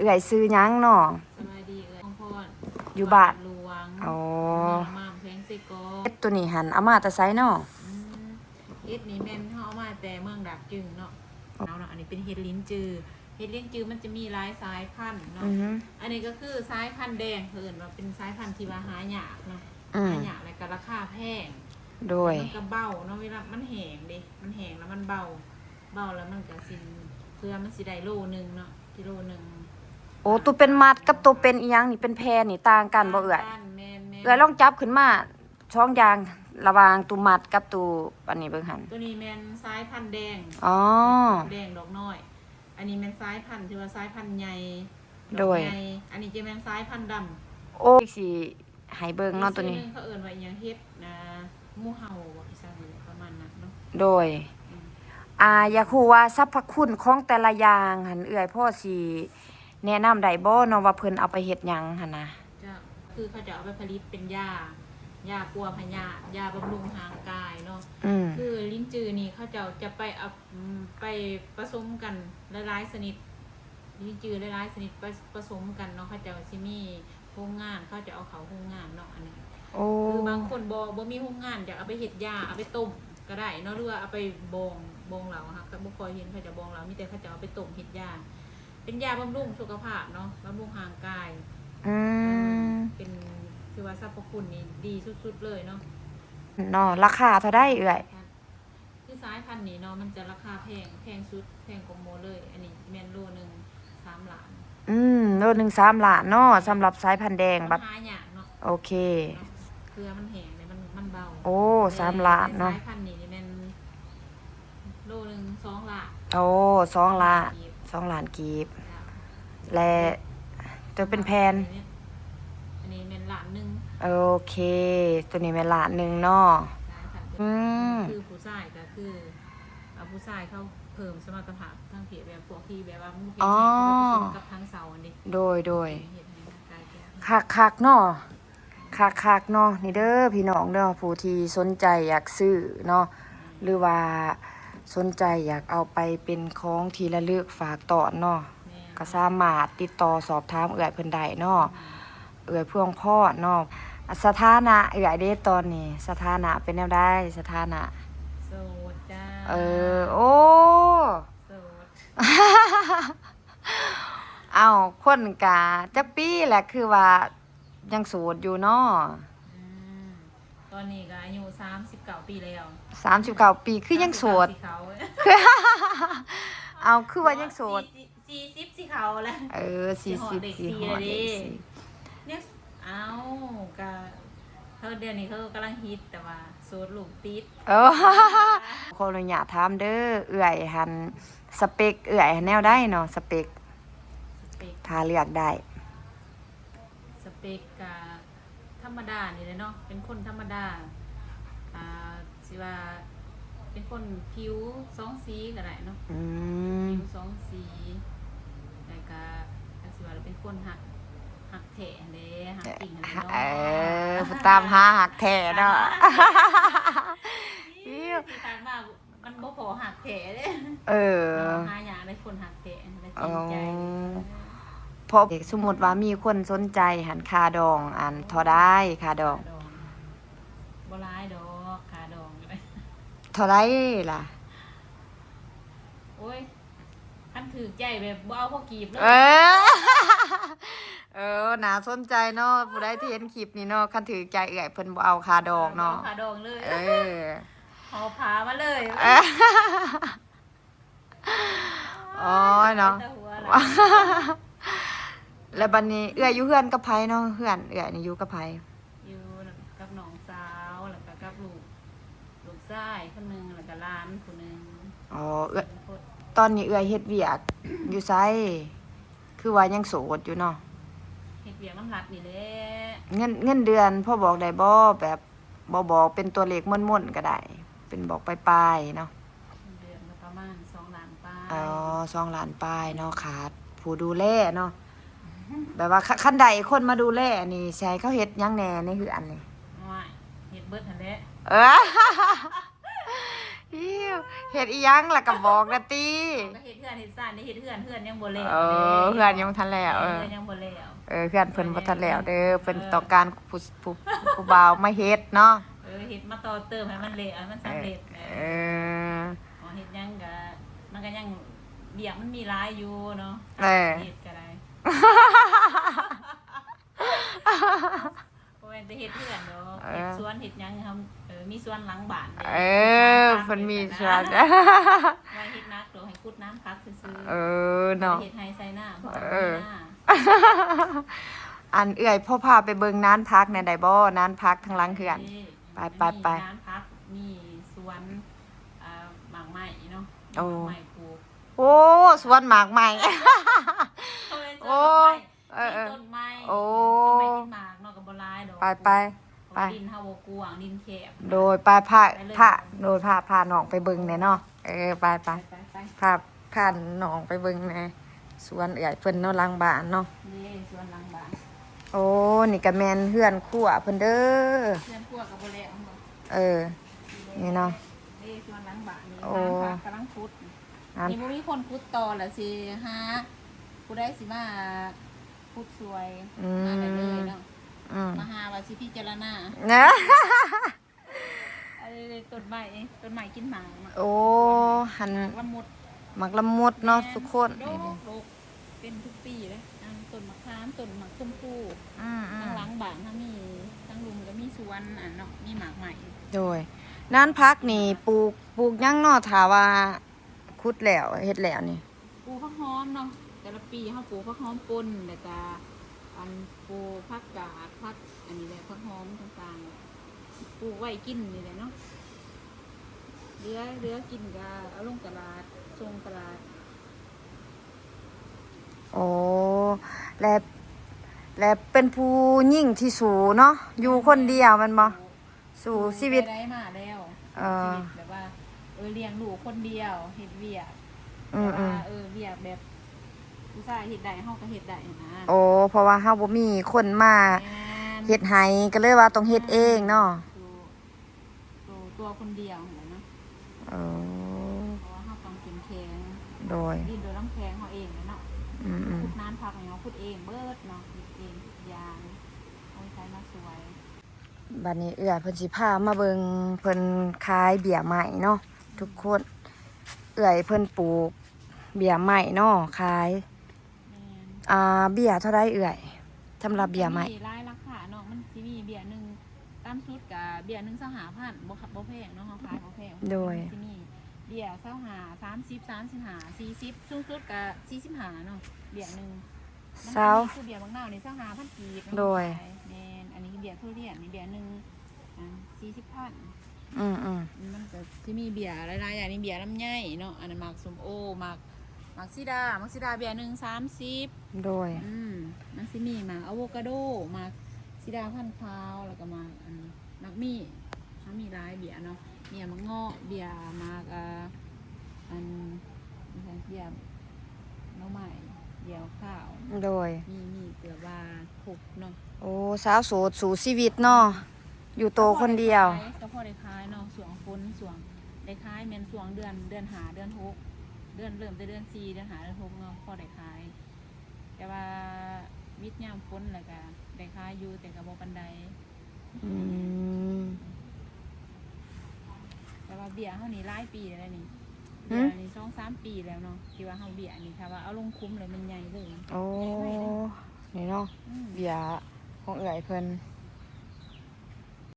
ເອື້ອຍຊື່ຫຍັງເນາະ? ສະບາຍດີເອື້ອຍ ຂອງພອນ ຢູ່ບ້ານ ບ້ານຫຼວງ ອໍ ເມືອງລະມາມ ແຂວງເຊກອງ. ເຫັດໂຕນີ້ຫັ້ນເອົາມາແຕ່ໃສເນາະ? ອືມ ເຫັດນີ້ແມ່ນເຮົາເອົາມາແຕ່ເມືອງດາກຈຶງເນາະ. ອໍ ເອົາເນາະ ອັນນີ້ເປັນເຫັດລິນຈື. ເຫັດລິນຈືມັນຈະມີຫຼາຍສາຍພັນເນາະ. ອືຮຶ ອັນນີ້ກໍຄືສາຍພັນແດງ ເຂົາເອີ້ນວ່າເປັນສາຍພັນທີ່ວ່າຫາຍາກເນາະ. ອືມ ຫາຍາກ ແລ້ວກໍລາຄາແພງ. ໂດຍ ມັນກໍເບົາເນາະ ເວລາມັນແຫ້ງເດ້ ມັນແຫ້ງແລ້ວມັນເບົາ ເບົາແລ້ວມັນກໍຊິ ເພື່ອມັນຊິໄດ້ໂລໜຶ່ງເນາະ ກິໂລໜຶ່ງ. ໂອ້ ໂຕເປັນມັດກັບໂຕເປັນອີ່ຫຍັງນີ້ ເປັນແຜ່ນນີ້ຕ່າງກັນບໍ່ເອື້ອຍ? ຕ່າງກັນ ແມ່ນໆ. ເອື້ອຍລອງຈັບຂຶ້ນມາສອງຢ່າງ ລະຫວ່າງໂຕມັດກັບໂຕອັນນີ້ເບິ່ງຫັ້ນ. ໂຕນີ້ແມ່ນສາຍພັນແດງ. ອໍ ແດງດອກນ້ອຍ. ອັນນີ້ແມ່ນສາຍພັນທີ່ວ່າສາຍພັນໃຫຍ່ ໂດຍ ດອກໃຫຍ່. ອັນນີ້ຈະແມ່ນສາຍພັນດຳ. ໂອ້ ຊິໃຫ້ເບິ່ງເນາະ ໂຕນີ້ ອີກຊື່ໜຶ່ງເຂົາເອີ້ນວ່າອີ່ຫຍັງ ເຫັດ ອ່າ ໝູເຫົ່າບໍ ອີ່ຫຍັງປະມານນັ້ນເນາະ. ໂດຍ ອືມ ອ່າ ຢາກຮູ້ວ່າສັບພະຄຸນຂອງແຕ່ລະຢ່າງຫັ້ນ ເອື້ອຍພໍຊິແນະນຳໄດ້ບໍ່ເນາະ ວ່າເພິ່ນເອົາໄປເຮັດຫຍັງຫັ້ນນະ? ເຈົ້າ ຄືເຂົາເຈົ້າເອົາໄປຜະລິດເປັນຢາ ຢາປົວພະຍາດ ຢາບຳລຸງຮ່າງກາຍເນາະ. ອືມ ຄືລິນຈືນີ້ເຂົາເຈົ້າຈະໄປເອົາ ອືມ ໄປປະສົມກັນຫຼາຍໆຊະນິດ ລິນຈືຫຼາຍໆຊະນິດປະ ປະສົມກັນເນາະ. ເຂົາເຈົ້າຊິມີໂຮງງານ ເຂົາຈະເອົາເຂົ້າໂຮງງານເນາະ ອັນນີ້. ໂອ້ ຄືບາງຄົນບໍ່ ບໍ່ມີໂຮງງານ ຢາກເອົາໄປເຮັດຢາ ເອົາໄປຕົ້ມກໍໄດ້ເນາະ ຫຼືວ່າເອົາໄປບອງ ບອງເຫຼົ້າ. ເຮົາກໍບໍ່ຄ່ອຍເຫັນເຂົາເຈົ້າບອງເຫຼົ້າ ມີແຕ່ເຂົາເຈົ້າເອົາໄປຕົ້ມເຮັດຢາ ເປັນຢາບຳລຸງສຸຂະພາບເນາະ ບຳລຸງຮ່າງກາຍ. ອືມ ເປັນ ຖືວ່າສັບພະຄຸນນີ້ດີສຸດໆເລີຍເນາະ. ເນາະ ລາຄາເທົ່າໃດເອື້ອຍ? ຄືສາຍພັນນີ້ເນາະ ມັນຈະລາຄາແພງ ແພງສຸດ ແພງກວ່າໝູ່ເລີຍ. ອັນນີ້ແມ່ນໂລໜຶ່ງສາມລ້ານ. ອືມ ໂລໜຶ່ງສາມລ້ານເນາະ ສຳລັບສາຍພັນແດງ. ມັນຫາຍາກເນາະ. ໂອເຄ ເພື່ອມັນແຫ້ງ ແລ້ວມັນ ມັນເບົາ. ໂອ້ ສາມລ້ານເນາະ. ສາຍພັນນີ້ແມ່ນ ໂລໜຶ່ງສອງລ້ານ. ໂອ້ ສອງລ້ານ ສອງລ້ານກີບ. ເຈົ້າ ແລະ ໂຕເປັນແຜ່ນ ອັນນີ້ແມ່ນລ້ານໜຶ່ງ. ໂອເຄ ໂຕນີ້ແມ່ນລ້ານໜຶ່ງເນາະ. ອືມ ຄືຜູ້ຊາຍກໍຄືເອົາຜູ້ຊາຍເຂົາເພີ່ມສະມັດຕະພາບທາງເພດ ແບບພວກທີ່ແບບວ່າມັນບໍ່ແຂງແຮງ ເຂົາໄປປະສົມກັບທາງເຊົາຫັ້ນເດ. ໂດຍ ໂດຍ ເຮັດໃຫ້ຮ່າງກາຍແຂງ ຄັກໆເນາະ. ຄັກໆເນາະ. ນີ້ເດີພີ່ນ້ອງເດີ ຜູ້ທີ່ສົນໃຈຢາກຊື້ເນາະ ຫຼືວ່າສົນໃຈຢາກເອົາໄປເປັນຂອງທີ່ລະລຶກຝາກຕ້ອນເນາະ ແມ່ນ ກໍສາມາດຕິດຕໍ່ສອບຖາມເອື້ອຍເພິ່ນໄດ້ເນາະ. ແມ່ນ ເອື້ອຍພວງພອນເນາະ. ສະຖານະເອື້ອຍເດຕອນນີ້ ສະຖານະເປັນແນວໃດ? ສະຖານະ ໂສດຈ້າ. ເອີ ໂອ້ ໂສດ. ເອົ້າ ຄົນກະຈັກປີແຫຼະ ຄືວ່າ ຍັງໂສດຢູ່ເນາະ? ອືມ ຕອນນີ້ກໍອາຍຸສາມສິບເກົ້າປີແລ້ວ. ສາມສິບເກົ້າປີ ຄືຍັງໂສດ? ສາມສິບເກົ້າ ເອົາ ຄືວ່າຍັງໂສດ? ສີ່ສິບ ສີ່ສິບຊິເຂົ້າແລ້ວ. ເອີ ສີ່ສິບ ຊິຮອດເລກສີ່ແລ້ວເດ້. ຍັງ ເອົ້າ ກະເຂົາ ດຽວນີ້ເຂົາກຳລັງຮິດ ແຕ່ວ່າໂສດລູກຕິດ. ເອີ ຂໍອະນຸຍາດຖາມເດີ ເອື້ອຍຫັ້ນ ສະເປັກເອື້ອຍຫັ້ນແນວໃດເນາະ? ສະເປັກ ສະເປັກ ຖ້າເລືອກໄດ້. ສະເປັກກະທຳມະດານີ້ແຫຼະເນາະ ເປັນຄົນທຳມະດາ ອ່າ ຊິວ່າເປັນຄົນຜິວສອງສີກໍໄດ້ເນາະ. ອືມ ຜິວສອງສີ ແລ້ວກະ ກໍຊິວ່າເປັນຄົນຮັກ ຮັກແທ້ຫັ້ນເດ້ ຮັກຈິງຫັ້ນເດ້ເນາະ. ເອີ ຕາມຫາຮັກແທ້ເນາະ. ທີ່ຜ່ານມາ ມັນບໍ່ພໍຮັກແທ້ເດ້. ເອີ ເນາະ ຫາຍາກໄດ້ຄົນຮັກແທ້ ແລະ ຈິງໃຈ. ອໍ ເພາະສົມມຸດວ່າມີຄົນສົນໃຈຫັ້ນ ຄ່າດອງ ອັນ ເທົ່າໃດ ຄ່າດອງ? ຄ່າດອງ ບໍ່ຫຼາຍດອກ ຄ່າດອງກໍໄດ້. ເທົ່າໃດລະ? ໂອ້ຍ ຄັນຖືກໃຈແບບບໍ່ເອົາພໍກີບເລີຍ. ເອີ ເອີ ໜ້າສົນໃຈເນາະ ຜູ້ໃດທີ່ເຫັນຄລິບນີ້ເນາະ ຄັນຖືກໃຈເອື້ອຍເພິ່ນບໍ່ເອົາຄ່າດອງເນາະ ບໍ່ເອົາຄ່າດອງເລີຍ. ເອີ ຫໍ່ຜ້າມາເລີຍ. ໂອ້ຍເນາະ ເປັນຕາຫົວຫຼາຍ. ແລ້ວບັດນີ້ເອື້ອຍຢູ່ເຮືອນກັບໃຜເນາະ? ເຮືອນເອື້ອຍນີ້ຢູ່ກັບໃຜ? ຢູ່ກັບນ້ອງສາວ ແລ້ວກໍກັບລູກ ລູກຊາຍຄົນໜຶ່ງ ແລ້ວກໍຫຼານຜູ້ໜຶ່ງ. ອໍ ເອື້ອຍ ສອງຄົນ. ຕອນນີ້ເອື້ອຍເຮັດວຽກຢູ່ໃສ? ຄືວ່າຍັງໂສດຢູ່ເນາະ? ເຮັດວຽກນຳລັດນີ້ແຫຼະ. ເງິນ ເງິນເດືອນພໍບອກໄດ້ບໍ່? ແບບ ບໍ່ບອກເປັນຕົວເລກມົນໆກໍໄດ້ ເປັນບອກປາຍໆເນາະ. ເດືອນລະປະມານສອງລ້ານປາຍ. ອໍ ສອງລ້ານປາຍເນາະ. ຂາດຜູ້ດູແລເນາະ ແບບວ່າ ຄັນ ຄັນໄດ້ຄົນມາດູແລນີ້ ຊິໃຫ້ເຂົາເຮັດຫຍັງແດ່ໃນເຮືອນນີ້? ໂອ້ຍ ເຮັດເບິດຫັ້ນແຫຼະ. ເອີ ຕິວ ເຮັດອີ່ຫຍັງລະກະບອກນະຕິ. ເຮົາກະເຮັດເຮືອນເຮັດຊານເດ້ ເຮັດເຮືອນ ເຮືອນຍັງບໍ່ແລ້ວ. ເອີ ເດ້ ເຮືອນຍັງບໍ່ທັນແລ້ວ. ເອີ ເຮືອນຍັງບໍ່ແລ້ວ ເອີ ເຮືອນເພິ່ນບໍ່ທັນແລ້ວເດີ. ເອີ ເພິ່ນຕ້ອງການຜູ້ ຜູ້ ຜູ້ບ່າວມາເຮັດເນາະ. ເອີ ເຮັດມາຕໍ່ເຕີມໃຫ້ມັນແລ້ວ ໃຫ້ມັນສຳເລັດ. ເອີ ເອີ ເຮັດຫຍັງກະ ມັນກະຍັງ ວຽກມັນມີຫຼາຍຢູ່ເນາະ. ເອີ ເຮັດກະໄດ້ ບໍ່ແມ່ນແຕ່ເຮັດເຮືອນດອກ ເອີ ເຮັດສວນເຮັດຫຍັງ. ເຮົາ ເອີ ມີສວນຫຼັງບ້ານເດ້. ເອີ ເພິ່ນມີສວນ ບໍ່ໄດ້ເຮັດໜັກດອກ ໃຫ້ຂຸດນານຜັກຊື່ໆ. ເອີ ເນາະ ເຮັດໄຮ່ໄຖນາ ເອີ ເພາະວ່າມີນາ. ອັນເອື້ອຍ ພໍພາໄປເບິ່ງນານຜັກແດ່ໄດ້ບໍ່? ນານຜັກທາງຫຼັງເຮືອນ. ໄດ້ ໄປ ໄປ ໄປ ມີນານຜັກ ມີສວນ ອ່າ ໝາກໄມ້ເນາະ. ໂອ້ ມີໝາກໄມ້ປູກ. ໂອ້ ສວນໝາກໄມ້. ໂອ້ ເອີ ເອີ ມີຕົ້ນໄມ້ ໂອ້ ຕົ້ນໄມ້ກິນໝາກເນາະ ກະບໍ່ຫຼາຍດອກ. ໄປ ໄປ ເພາະວ່າ ໄປ ດິນເຮົາບໍ່ກວ້າງ ດິນແຄບ. ໂດຍ ໄປ ພາ ໄປເລີຍ ພາ ໂດຍ ພາ ພານ້ອງໄປເບິ່ງແດ່ເນາະ. ເອີ ໄປ ໄປ ໄປ ໄປ ພາ ພານ້ອງໄປເບິ່ງແດ່ ສວນເອື້ອຍເພິ່ນເນາະ ຫຼັງບ້ານເນາະ. ນີ້ສວນຫຼັງບ້ານ. ໂອ້ ນີ້ກະແມ່ນເຮືອນຄົວເພິ່ນເດີ ເຮືອນຄົວກະບໍ່ແລ້ວ. ເອີ ນີ້ເນາະ ນີ້ສວນຫຼັງບ້ານນີ້. ໂອ້ ກຳລັງຂຸດ ນີ້ບໍ່ມີຄົນຂຸດຕໍ່ລະ ຊິຫາຜູ້ໃດຊິມາຂຸດຊ່ວຍ ອືມ ມາໄດ້ເລີຍເນາະ. ອືມ ມາຫາວ່າຊິພິຈາລະນາ. ອັນນີ້ຕົ້ນໄມ້ ຕົ້ນໄມ້ກິນໝາກ. ໂອ້ ຫັ້ນ ໝາກລະມຸດ ໝາກລະມຸດເນາະ ແມ່ນ ທຸກຄົນ ດົກ ດົກ ເປັນທຸກປີເດ້. ອັນຕົ້ນໝາກຂາມ ຕົ້ນໝາກຊົມພູ. ອືມໆ ທາງຫຼັງບ້ານເຮົາມີ ທາງລຸ່ມກະມີສວນ ອັນເນາະ ມີໝາກໄມ້. ໂດຍ ນານຜັກນີ້ປູກ ປູກຫຍັງເນາະ ຖ້າວ່າຂຸດແລ້ວ ເຮັດແລ້ວນີ້? ປູກຜັກຫອມເນາະ ແຕ່ລະປີເຮົາປູກຜັກຫອມປົ່ນ ແລ້ວກະ ອັນ ປູກຜັກກາດ ຜັກອັນນີ້ແຫຼະ ຜັກຫອມຕ່າງໆ ປູກໄວ້ກິນນີ້ແຫຼະເນາະ. ເຫຼືອ ເຫຼືອກິນກະເອົາລົງຕະຫຼາດ ສົ່ງຕະຫຼາດ. ໂອ້ ແລະ ແລະເປັນຜູ້ຍິງທີ່ສູ້ເນາະ ຢູ່ຄົນດຽວແມ່ນບໍ່? ສູ້ຊີວິດ ໄດ້ມາແລ້ວ ເອີ ສູ້ຊີວິດແບບວ່າ ເອີ ລ້ຽງລູກຄົນດຽວ ເຮັດວຽກ ອືມໆ ແບບວ່າ ເອີ ວຽກແບບຜູ້ຊາຍເຮັດໄດ້ ເຮົາກະເຮັດໄດ້ຫັ້ນນະ. ໂອ້ ເພາະວ່າເຮົາບໍ່ມີຄົນມາ ແມ່ນ ເຮັດໃຫ້ ກະເລີຍວ່າຕ້ອງເຮັດເອງເນາະ. ໂຕ ໂຕ ຕົວຄົນດຽວຫັ້ນແຫຼະເນາະ. ເອີ ເພາະວ່າເຮົາຕ້ອງເຂັ້ມແຂງ ໂດຍ ດິ້ນໂດຍລຳແຂງເຮົາເອງແຫຼະເນາະ. ອືມໆ ຂຸດນານຜັກນີ້ເຮົາຂຸດເອງເບີດເນາະ ເຮັດເອງທຸກຢ່າງ ບໍ່ມີໃຜມາຊ່ວຍ. ບາດນີ້ເອື້ອຍເພິ່ນຊິພາມາເບິ່ງ ເພິ່ນຂາຍເບ້ຍໄມ້ເນາະ ທຸກຄົນ. ເອື້ອຍເພິ່ນປູກເບ້ຍໄມ້ເນາະ ຂາຍ. ແມ່ນ ອ່າ ເບ້ຍເທົ່າໃດເອື້ອຍ ສຳລັບເບ້ຍໄມ້? ມັນຈະມີຫຼາຍລາຄາເນາະ ມັນຊິມີເບ້ຍໜຶ່ງ ຕ່ຳສຸດກະເບ້ຍໜຶ່ງ ຊາວຫ້າພັນ ບໍ່ ບໍ່ແພງເນາະ ເຮົາຂາຍບໍ່ແພງ. ໂດຍ ມັນຊິມີເບ້ຍຊາວຫ້າ ສາມສິບ ສາມສິບຫ້າ ສີ່ສິບ ສູງສຸດກະສີ່ສິບຫ້າເນາະ ເບ້ຍໜຶ່ງ. ມັນຊິມີຄືເບ້ຍບັກນາວນີ້ ຊາວຫ້າພັນກີບເນາະ ໂດຍ ຂາຍ. ແມ່ນ ອັນນີ້ເບ້ຍທຸລຽນນີ້ເບ້ຍໜຶ່ງ ອ່າ ສີ່ສິບພັນ. ອືມໆ ມັນກະຊິມີເບ້ຍຫຼາຍໆຢ່າງ ນີ້ເບ້ຍລຳໄຍເນາະ ອັນນັ້ນໝາກສົ້ມໂອ ໝາກ ໝາກສີດາ ໝາກສີດາເບ້ຍໜຶ່ງສາມສິບ. ໂດຍ ອືມ ມັນຊິມີໝາກອາໂວກາໂດ ໝາກສີດາພັນຂາວ ແລ້ວກະໝາກ ອັນ ໝາກມີ້ ເຮົາມີຫຼາຍເບ້ຍເນາະ ເບ້ຍໝາກເງາະ ເບ້ຍໝາກ ອ່າ ອັນ ເບ້ຍໜໍ່ໄມ້ ເບ້ຍຂາວ. ໂດຍ ມີ ມີເກືອບວ່າ ຄົບເນາະ. ໂອ້ ສາວໂສດສູ້ຊີວິດເນາະ ຢູ່ໂຕຄົນດຽວ. ກະພໍໄດ້ຂາຍ ກະພໍໄດ້ຂາຍເນາະ ຊ່ວງຝົນ ຊ່ວງໄດ້ຂາຍແມ່ນຊ່ວງເດືອນ ເດືອນຫ້າ ເດືອນຫົກ ເດືອນ ເລີ່ມແຕ່ເດືອນສີ່ ເດືອນຫ້າ ເດືອນຫົກເນາະ ພໍໄດ້ຂາຍ. ແຕ່ວ່າວິດຍາມຝົນແລ້ວກະໄດ້ຂາຍຢູ່ ແຕ່ກະບໍ່ປານໃດ. ອືມ ແຕ່ວ່າເບ້ຍເຮົານີ້ຫຼາຍປີແລ້ວນີ້ ຫືມ ເບ້ຍນີ້ສອງສາມປີແລ້ວເນາະ ທີ່ວ່າເຮົາເບ້ຍນີ້ ຖ້າວ່າເອົາລົງຂຸມແລ້ວມັນໃຫຍ່ເລີຍ. ໂອ້ ໃຫຍ່ໄວເດ້ ນີ້ເນາະ. ອືມ ເບ້ຍຂອງເອື້ອຍເພິ່ນ